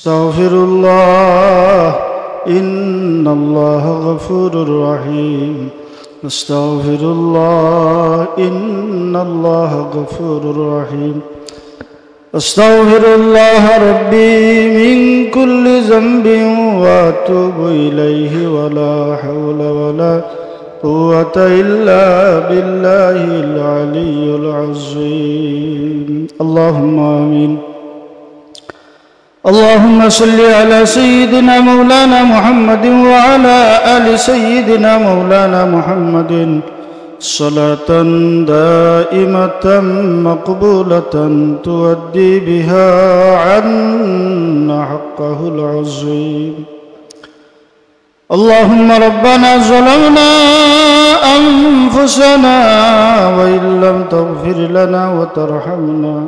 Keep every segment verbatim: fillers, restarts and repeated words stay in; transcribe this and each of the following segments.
أستغفر الله، إن الله غفور رحيم. أستغفر الله، إن الله غفور رحيم. أستغفر الله ربي من كل ذنب وأتوب إليه، ولا حول ولا قوة إلا بالله العلي العظيم. اللهم آمين. اللهم صل على سيدنا مولانا محمد وعلى آل سيدنا مولانا محمد صلاة دائمة مقبولة تؤدي بها عنا حقه العظيم. اللهم ربنا ظلمنا أنفسنا وإن لم تغفر لنا وترحمنا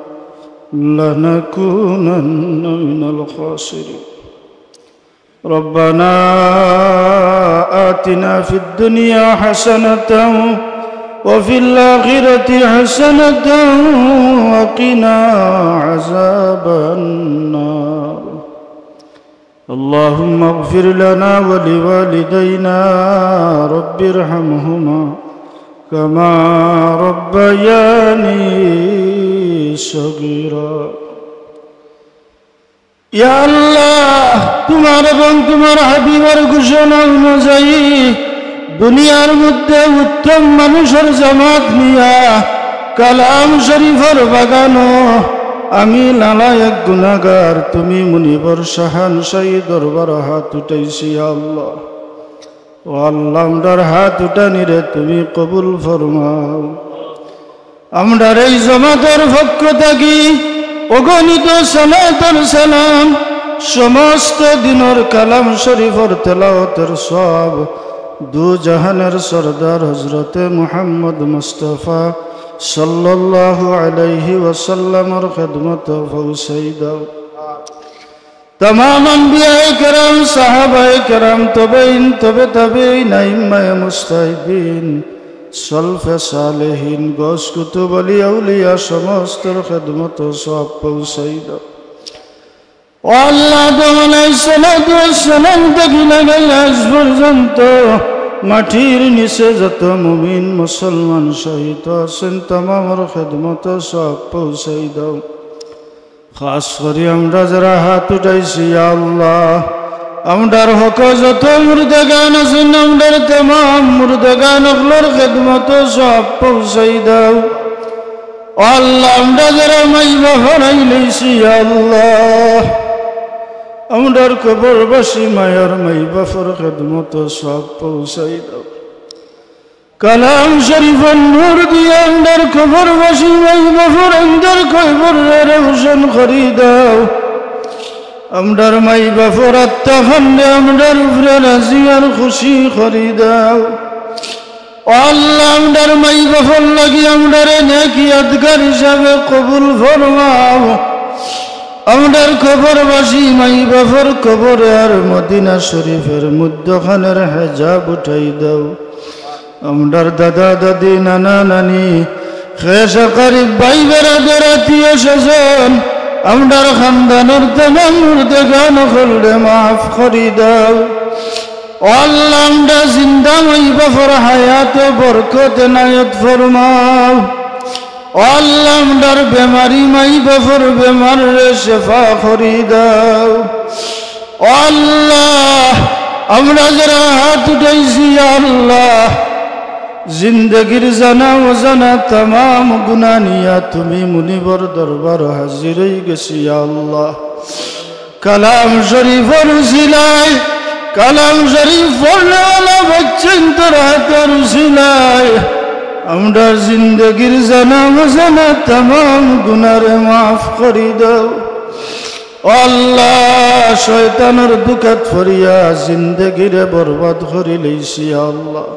لنكونن من الخاسرين. ربنا آتنا في الدنيا حسنة وفي الآخرة حسنة وقنا عذاب النار. اللهم اغفر لنا ولوالدينا، رب ارحمهما كما ربياني صغيرا. ইয়া আল্লাহ, তুমার এবং তুমার হাবিবর ঘোষণা অনুযায়ী দুনিয়ার মধ্যে উত্তম মানুষর জামাত নিয়া কালাম শরীফর বাগানো আমি নালায়েক গুনাহগার, তুমি মুনিবর শাহানশাহী দরবারো হাত উঠাইছি, ইয়া আল্লাহ। ও আল্লাহ, আমরার হাত উঠানিরে তুমি কবুল ফরমাও। আমরার এই জমাতর পক্ষ থাকি অগণিত সালাতর সালাম, সমস্ত দিনর কালাম শরীফর তেলাওয়াতর সওয়াব দু জাহানের সরদার হযরতে মুহাম্মদ মুস্তাফা সাল্লাল্লাহু আলাইহি ওয়াসাল্লামর খেদমতো পৌঁছাই দাও। তামাম আম্বিয়ায়ে কেরাম, সাহাবায়ে কেরাম, তাবেঈন, তবে তাবেঈন, আইম্মায়ে মুজতাহিদিন, সলফে সালেহিন, গউস কুতুব, অলি আউলিয়া সমস্তর খেদমতো সওয়াব পৌঁছাই দাও। ও আল্লাহ, আদম আলাইহিস সালাতু ওয়াস সালাম থাকি লাগাইয়া আজ পর্যন্ত মাটির নিচে যত মুমিন মুসলমান শহীদ আছেন, তামামর খেদমতো সওয়াব পৌঁছাই দাও। খাস করি আমরা যারা হাত উঠাইছি, ইয়া আল্লাহ, আমরার হকো যত মুর্দেগান আছেন, আমরার তামাম মুর্দেগান অকলর খেদমতো সওয়াব পৌঁছাই দাও। ও আল্লাহ, আমরা যারা মাই বাপ হারাইলাইছি, ইয়া আল্লাহ, আমরার কবরবাসী মায়ার মাই বাপর খেদমতো সওয়াব পৌঁছাই দাও। কালাম শরীফর নূর দিয়া আমরার কবরবাসী মাই বাপর অন্ধকার কবররে রোশন করি দাও। আমরার মাই বাপর আত্মাখানরে আমরার উপরে রাজি আর খুশি করি দাও। ও আল্লাহ, আমরার মাই বাপর লাগি আমরারে নেক ইয়াদগার হিসাবে কবুল ফরমাও। আমরার কবরবাসী মাই বাপর কবরে আর মদিনা শরীফর মধ্যখানর হেজাব উঠাই দাও। আমরার দাদা দাদি, নানা নানি, খেশ আকারিব, ভাই বেরাদর, আত্মীয় স্বজন, আমরার খানদানর তামাম মুর্দেগান অকলরে মাফ করি দাও। ও আল্লাহ, আমরা জিন্দা মাই বাপর হায়াতো বরকত এনায়েত ফরমাও। ও আল্লাহ, আমরার বেমারি মাই বাপর বেমাররে শেফা করি দাও। ও আল্লাহ, আমরা যারা হাত উঠাইছি, ইয়া আল্লাহ, জিন্দেগির জানা অজানা তামাম গুনা নিয়া তুমি মুনিবর দরবারো হাজির অইগেছি, ইয়া আল্লাহ। কালাম শরীফর উসিলায়, কালাম শরীফ পড়নেওয়ালা বাচ্চাইন্তর হাতর উসিলায় আমরার জিন্দেগির জানা অজানা তামাম গুনারে মাফ করি দাও। ও আল্লাহ, শয়তানর ধুকাত পড়িয়া জিন্দেগিরে বরবাদ করিলাইছি, ইয়া আল্লাহ।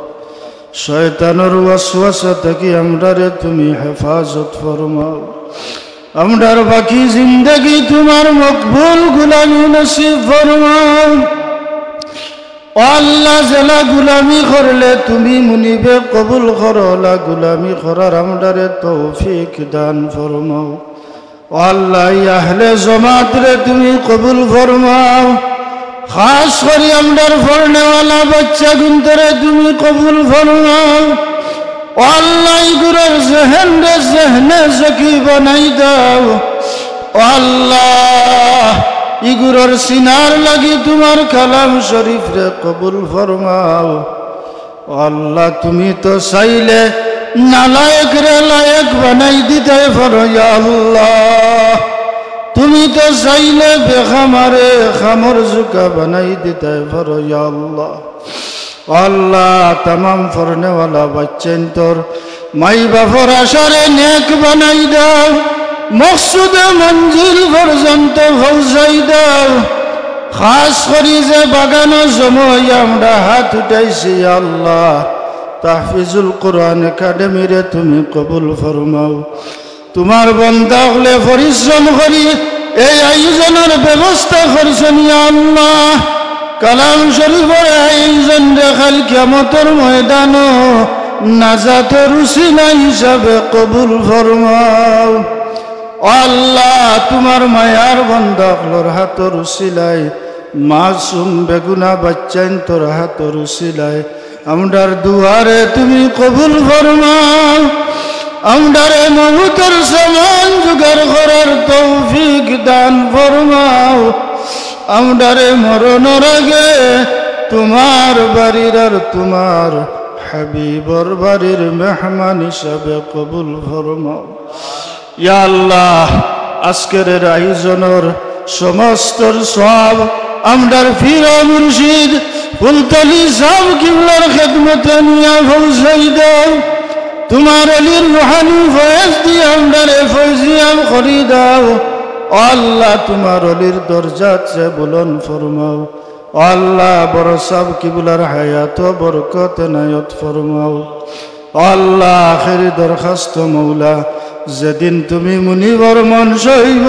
শয়তানর ওয়াসওয়াসা থাকি আমরারে তুমি হেফাজত ফরমাও। আমরার বাকি জিন্দেগি তুমার মকবুল গুলামি নসিব ফরমাও। ও আল্লাহ, যেলা গুলামি করলে তুমি মুনিবে কবুল করো, অলা গুলামি করার আমরারে তৌফিক দান ফরমাও। ও আল্লাহ, ই আহলে জমাতরে তুমি কবুল ফরমাও। খাস করি আমরার পড়নেওয়ালা বাচ্চাগুন্তরে তুমি কবুল ফরমাও। ও আল্লাহ, ইগুরর জেহেনরে জেহেনে জকি বানাই দাও। ও আল্লাহ, ইগুরর সিনার লাগি তুমার কালাম শরীফরে কবুল ফরমাও। ও আল্লাহ, তুমি তো চাইলে নালায়েকরে লায়েক বানাই দিতায় পারো, ইয়া আল্লাহ। তুমি তো চাইলে বেকামারে কামর জুকা বানাই দিতায় পারো, ইয়া আল্লাহ। ও আল্লাহ, তামাম পড়নেওয়ালা বাচ্চাইন্তর মাই বাফর আশারে নেক বানাই দাও, মকসুদে মঞ্জিল পর্যন্ত পৌঁছাই দাও। খাস করি যে বাগানো জমা অইয়া আমরা হাত উঠাইছি, ইয়া আল্লাহ, তাহফিজুল কোরআন একাডেমিরে তুমি কবুল ফরমাও। তুমার বান্দা অকলে পরিশ্রম করি এই আয়োজনর ব্যবস্থা করছইন, ইয়া আল্লাহ। কালাম শরীফর আয়োজনরে কাইল কিয়ামতর ময়দানো নাজাতর উসিলা হিসাবে কবুল ফরমাও। ও আল্লাহ, তুমার মায়ার বান্দা অকলর হাতর উসিলায়, মাসুম বেগুনা বাচ্চাইন্তর হাতর উসিলায়, আমরার দোয়ারে তুমি কবুল ফরমাও। আমরারে মউতর সামান জুগাড় করার তৌফিক দান ফরমাও। আমরারে মরণর আগে তুমার বাড়ির আর তুমার হাবিবর বাড়ির মেহমান হিসাবে কবুল ফরমাও। ইয়া আল্লাহ, আজকের এর আয়োজনর সমস্তর সওয়াব আমরার পীর ও মুর্শিদ ফুলতলি সাব কিবলার খেদমতে নিয়া পৌঁছাই দাও। তুমার অলির রুহানি ফয়েজ দিয়া আমরারে ফয়েজিয়াব করি দাও। ও আল্লাহ, তুমার অলির দরজাত যে বুলন্দ ফরমাও। ও আল্লাহ, বড় সাব কিবলার হায়াত বরকত এনায়ত ফরমাও। ও আল্লাহ, আখেরি দরখাস্ত মৌলা, যেদিন তুমি মুনিবর মন সইব,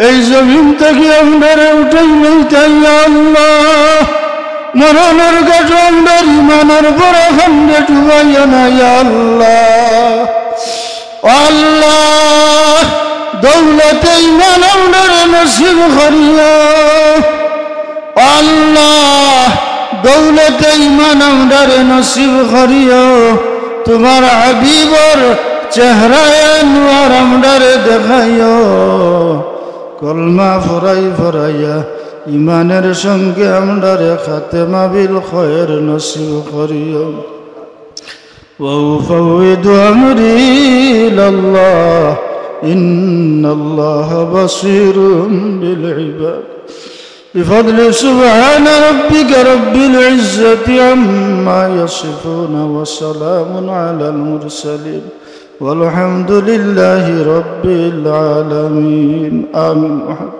এই জমিন থাকি আমরারে উঠাই লইতায়, ইয়া আল্লাহ। মরণর ঘাটো আমরার ইমানর বড় খন্ডে ডুবাইও না, ইয়া আল্লাহ। ও আল্লাহ, দৌলতে ইমান আমরারে নসিব করিও। ও আল্লাহ, দৌলতে ইমান আমরারে নসিব করিও। তুমার হাবিবর চেহারায় আনোয়ার আমরারে দেখাইও। কলমা ফরাই ফরাইয়া ইমানের সঙ্গে আমরারে খাতেমা বিল খয়ের নসিব করিও। وأفوض أمري إلى الله، إن الله بصير بالعباد. بفضل سبحان ربك رب العزة عما يصفون، وسلام على المرسلين، والحمد لله رب العالمين. آمين.